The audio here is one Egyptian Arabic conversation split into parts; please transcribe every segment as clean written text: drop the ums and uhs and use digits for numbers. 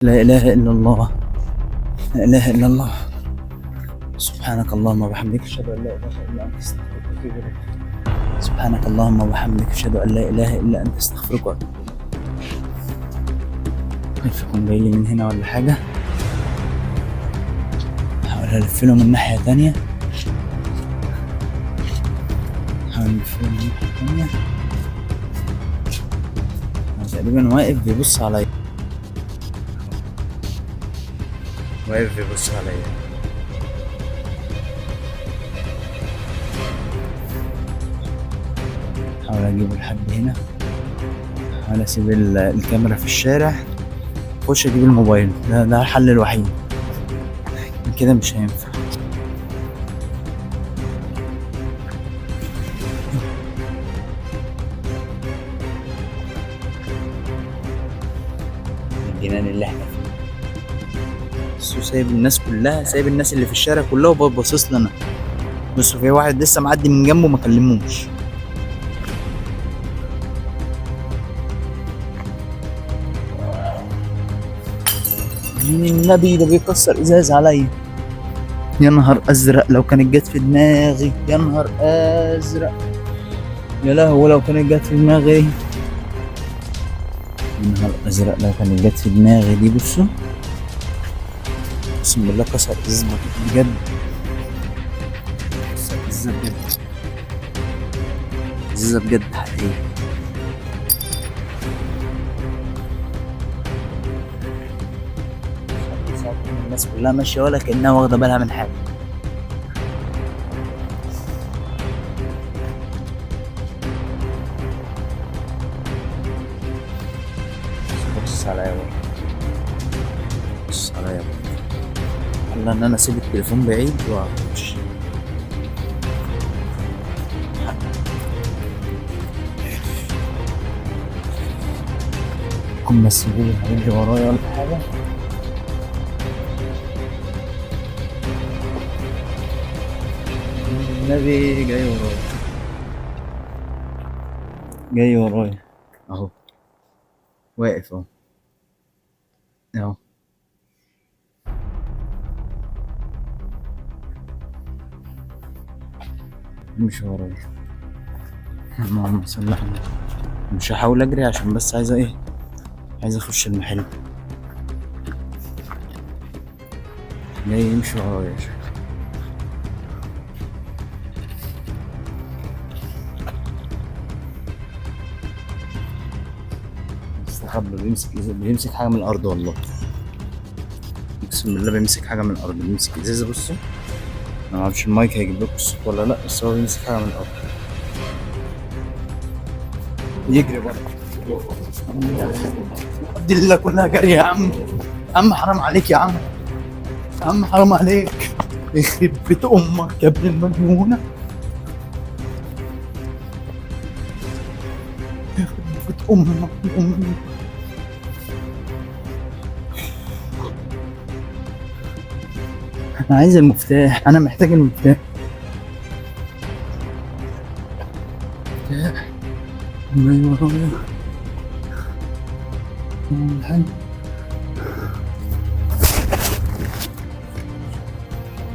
لا اله الا الله، لا اله الا الله. سبحانك اللهم وبحمدك، اشهد ان لا اله الا انت، استغفرك واتوب اليك. سبحانك اللهم وبحمدك، اشهد ان لا اله الا انت، استغفرك واتوب اليك. خايف يكون جاي لي من هنا ولا حاجة. احاول الف له من ناحية تانية، احاول الف له من ناحية تانية. هو تقريبا واقف بيبص عليا، واقف بيبص عليا. احاول اجيبه لحد هنا، احاول اسيب الكاميرا في الشارع، اخش اجيب الموبايل. ده الحل الوحيد، كده مش هينفع. الجنان اللي احنا فيه. بصوا سايب الناس كلها، سايب الناس اللي في الشارع كلها وباصص لنا. بصوا في واحد لسه معدي من جنبه ما كلموش. مين النبي ده بيكسر ازاز عليا؟ يا نهار ازرق لو كانت جت في دماغي، يا نهار ازرق، يا لهوي لو كانت جت في دماغي، يا نهار ازرق لو كانت جت في دماغي دي. بصوا اقسم بالله كسر ازاز بجد، كسر ازازة بجد، ازازة بجد حقيقية. الناس كلها ماشية ولا كأنها واخدة بالها من حاجة. بص عليا برضه، بص عليا برضه. الله ان انا اسيب التليفون بعيد واخش. يكون بس هيجري ورايا ولا حاجة. النبي جاي ورايا، جاي ورايا اهو، واقف اهو اهو. مش ورايا. اللهم صل على النبي. مش هحاول اجري عشان بس عايز ايه، عايز اخش المحل. جاي يمشي ورايا شكله. مستخبي، بيمسك حاجة من الأرض والله. اقسم بالله بيمسك حاجة من الأرض، بيمسك إزازة. بصوا أنا معرفش المايك هيجيب لكم الصوت ولا لأ، بس هو بيمسك حاجة من الأرض. يجري برضه. دي الليلة كلها جري يا عم، يا عم حرام عليك يا عم، يا عم حرام عليك، يخرب بيت أمك يا ابن المجنونة، يخرب بيت أمك أمك. أنا عايز المفتاح، أنا محتاج المفتاح. مفتاح ما ورايا الحل.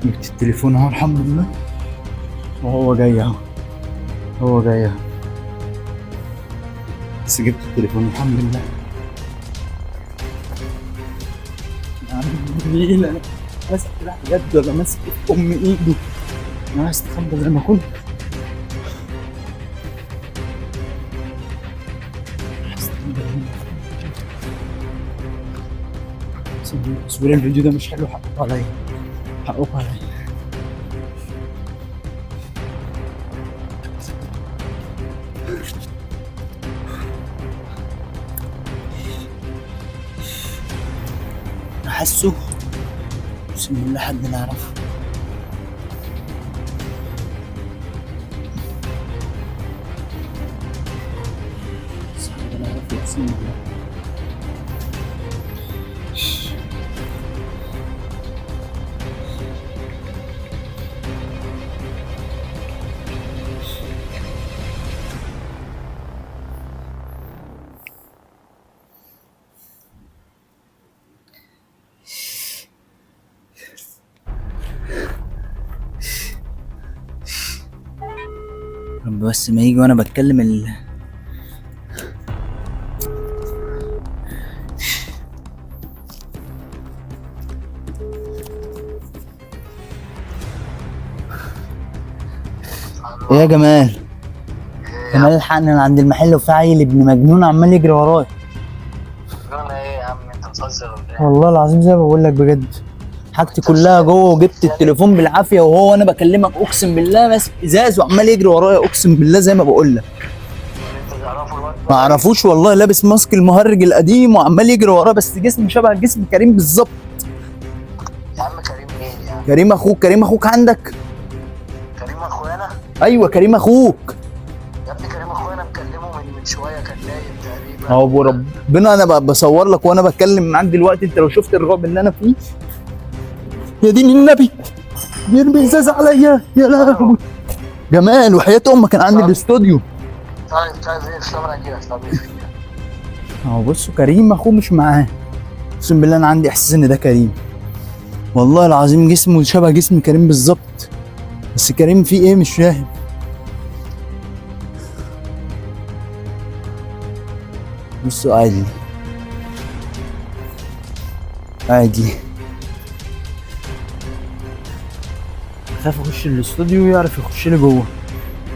جبت التليفون اهو الحمد لله، وهو جاي اهو، هو جاي اهو، بس جبت التليفون الحمد لله. يا عم ليه انا ماسك سلاح بجد ولا ماسك في ام ايدي؟ انا عايز استخبى زي ما كنت. تصوير الفيديو ده مش حلو، حقكم عليا، حقكم عليا. حاسه اقسم بالله حد نعرفه. بس حد نعرفه اقسم بالله. رب بس ما يجي وانا بتكلم ايه يا جمال؟ جمال الحقني، انا عند المحل وفي عيل ابن مجنون عمال يجري ورايا. مجنون ايه يا عم؟ انت بتهزر ولا ايه؟ والله العظيم زي ما بقول لك بجد، حاجتي كلها جوه وجبت التليفون بالعافية، وهو وانا بكلمك اقسم بالله ماسك ازاز وعمال يجري ورايا، اقسم بالله زي ما بقول لك. انت تعرفه الواد ما اعرفوش والله، لابس ماسك المهرج القديم وعمال يجري ورايا، بس جسمه شبه جسم كريم بالظبط. يا عم كريم مين يا عم؟ كريم اخوك، كريم اخوك عندك؟ كريم اخويا انا؟ ايوه كريم اخوك. يا ابني كريم اخويا انا مكلمه من شوية، كان نايم تقريبا. اهو وربنا انا بصور لك وانا بتكلم معاك دلوقتي، انت لو شفت الرعب اللي انا فيه. يا دين النبي بيرمي ازاز عليا، يا لهوي. جمال وحياة امك كان عندي الاستوديو. طيب طيب ايه؟ طب انا اجيلك. طب ايه؟ اهو بصوا كريم اخوه مش معاه، اقسم بالله انا عندي احساس ان ده كريم، والله العظيم جسمه شبه جسم كريم بالظبط، بس كريم فيه ايه مش فاهم. بصوا قاعد لي، قاعد لي، خاف اخش الاستوديو يعرف يخش لي جوه،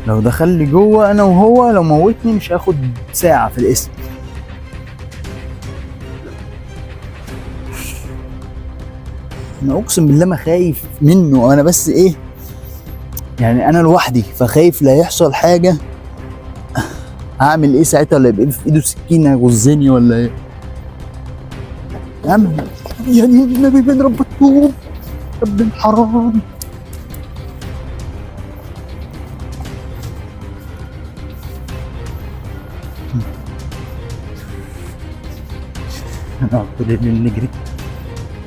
لو دخل لي جوه انا وهو لو موتني مش هاخد ساعة في الاسم. انا اقسم بالله ما خايف منه، انا بس ايه يعني انا لوحدي فخايف لا يحصل حاجة، هعمل ايه ساعتها؟ ولا يبقى في ايده سكينة يغزني ولا ايه؟ يا عم يا دين النبي بيضرب بالطوب يا ابن الحرام. نقعد طول الليل نجري،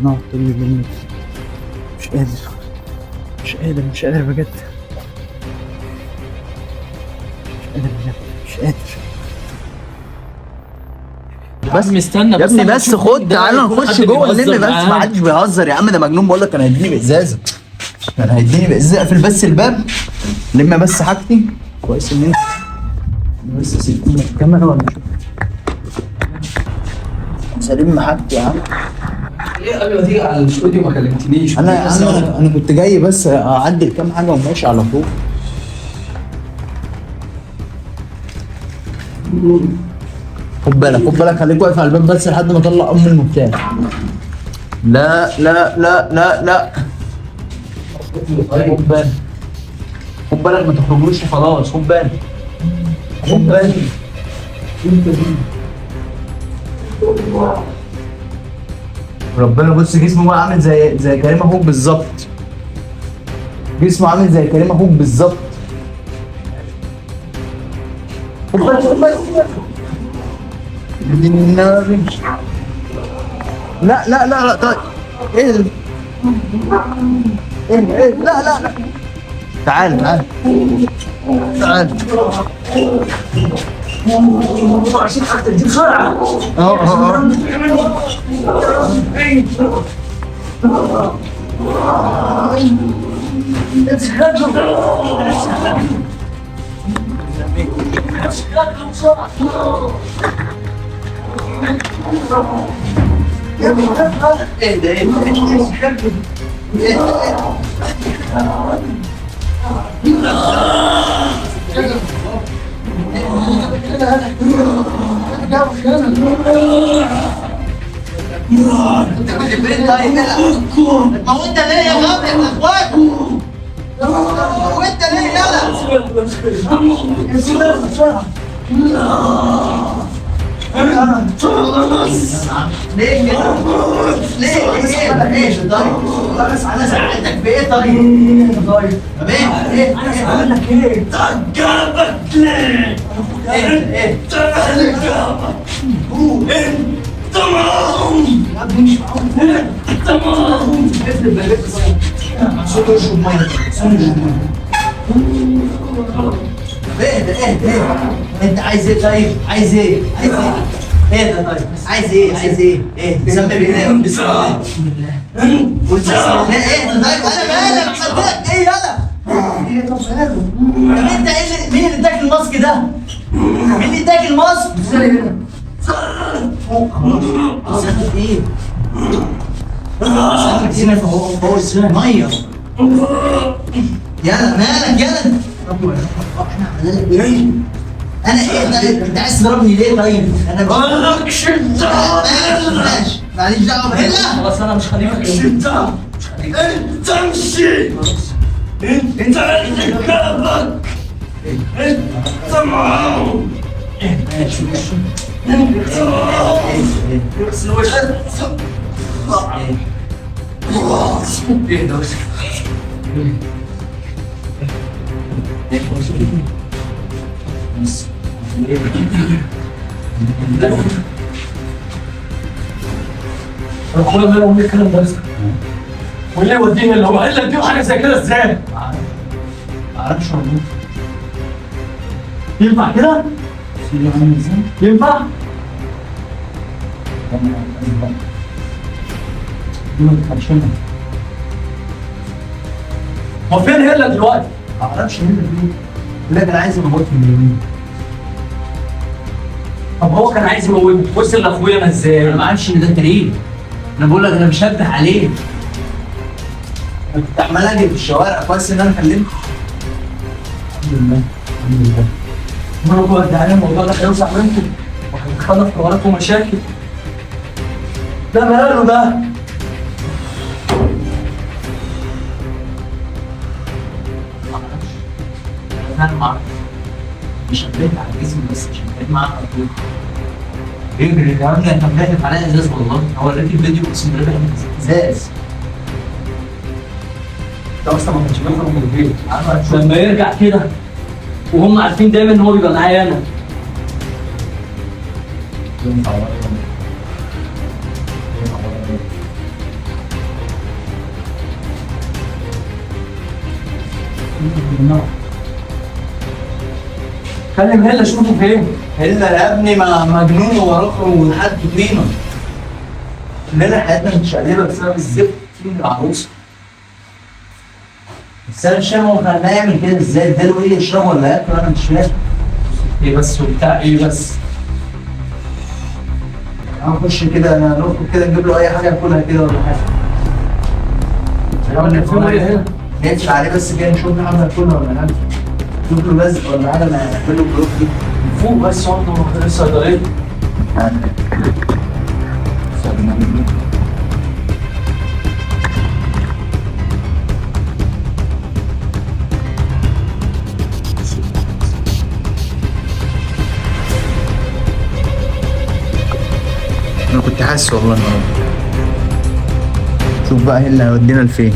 نقعد طول الليل نجري، مش قادر مش قادر مش قادر بجد، مش قادر بجد مش قادر. بس مستنى يا ابني بس خد تعالى نخش جوه نلم، بس ما حدش بيهزر يا عم، ده مجنون بقول لك، كان هيديني بازازه، كان هيديني بازازه. اقفل بس الباب، لم بس حاجتي كويس ان انت بس سيبتني الكاميرا ولا مش هلم حاجتي يا عم. ليه قبل ما تيجي على الاستوديو ما كلمتنيش؟ انا يا عم انا كنت جاي بس اعدل كام حاجة وماشي على طول. خد بالك خد بالك، خليك واقف على الباب بس لحد ما اطلع ام المفتاح. لا لا لا لا لا، خد بالك خد بالك، ما تخرجوش خلاص، خد بالك خد بالك. ربنا بص جسمه بقى عامل زي كريم اخوك بالظبط، جسمه عامل زي كريم اخوك بالظبط. خد بالك خد بالك خد بالك. لا لا لا لا، طيب ايه ده؟ ايه ايه؟ لا لا لا، تعال تعال تعال. عشان حاجتك دي بسرعة. اه اه اهدى اهدى اهدى. انت كنت فين طيب؟ ما هو انت ليه يا غبي يا اخوات؟ وانت ليه يلا؟ ليه كده؟ ليه؟ ايه؟ ايه؟ طيب؟ انا زعلتك بايه طيب؟ طب ايه؟ ايه؟ انا زعلتك ايه؟ جابك ليه؟ ايه؟ ايه؟ جابك انت معاهم، يا ابني مش معاهم، انت معاهم. صوت اشرب مية، صوت اشرب مية. اهدى اهدى اهدى. انت عايز ايه طيب؟ عايز ايه؟ عايز ايه؟ اهدى طيب، عايز ايه؟ عايز ايه؟ ايه؟ سمي بالله، بسم الله، بسم الله. قول بسم الله. اهدى طيب، انا مالك؟ عملت لك ايه يلا؟ ايه طب ماله؟ طب انت ايه اللي مين اللي اداك بتتاكل مصر. فوق خلاص. ايه؟ فوق ازاي؟ مية. يلا مالك يلا. احنا عملنا لك ايه؟ انا ايه طيب؟ انت عايز تضربني ليه طيب؟ انا مالكش دعوه. ماشي ماليش دعوه بهلا. خلاص انا مش خليفة. مالكش دعوه. انت امشي. انت اللي جابك. انت معاهم. ماشي ماشي. اغسل وشك. اهدى بس. اخويا ماله امي الكلام ده؟ واللي يوديني اللي هو قال لي اديله حاجة زي كده ازاي؟ ما اعرفش والله. ينفع كده؟ ينفع؟ هو فين هيلا دلوقتي؟ ما اعرفش هيلا فين. لا كان عايز يموتني من يومين. طب هو كان عايز يموتني، وصل لاخويا انا ازاي؟ انا ما اعرفش ان ده كريم. انا بقول لك انا مشبه عليه. انا كنت عمال اجري في الشوارع، كويس ان انا كلمته. الحمد لله الحمد لله. مرة قد عليه الموضوع ده هيوسع منكم وهيدخلنا في حوارات ومشاكل. ده ماله ده؟ انا ما اعرفش. مش شبهت على الجسم بس مش شبهت معاه على طول. بيجري يا عم، انت بتحلف عليا ازاز والله. هو وريك الفيديو اقسم بالله بيحلف ازاز. ده اصلا ما كانش بيخرج من البيت. لما يرجع كده وهم عارفين دايما ان هو بيبقى معايا انا. كلم هلا شوفه فين. هلا يا ابني ما مجنون وراك وحد طينه. كلنا حياتنا متشقلبه بسبب الزفت من العروسة. بس انا مش فاهم هو خلاه يعمل كده ازاي؟ اداله ايه يشربه ولا ياكله؟ انا مش فاهم. ايه بس وبتاع ايه بس؟ هنخش كده نخرج كده نجيب له اي حاجة ياكلها كده ولا حاجة. نقفل عليه بس كده نشوف له حاجة ياكلها ولا حاجة. نشوف له لزق ولا حاجة نعمل له بلوك دي. فوق بس برضه واخدين الصيدلية. انا كنت حاسس والله النهارده. شوف بقى ايه اللي هيودينا لفين.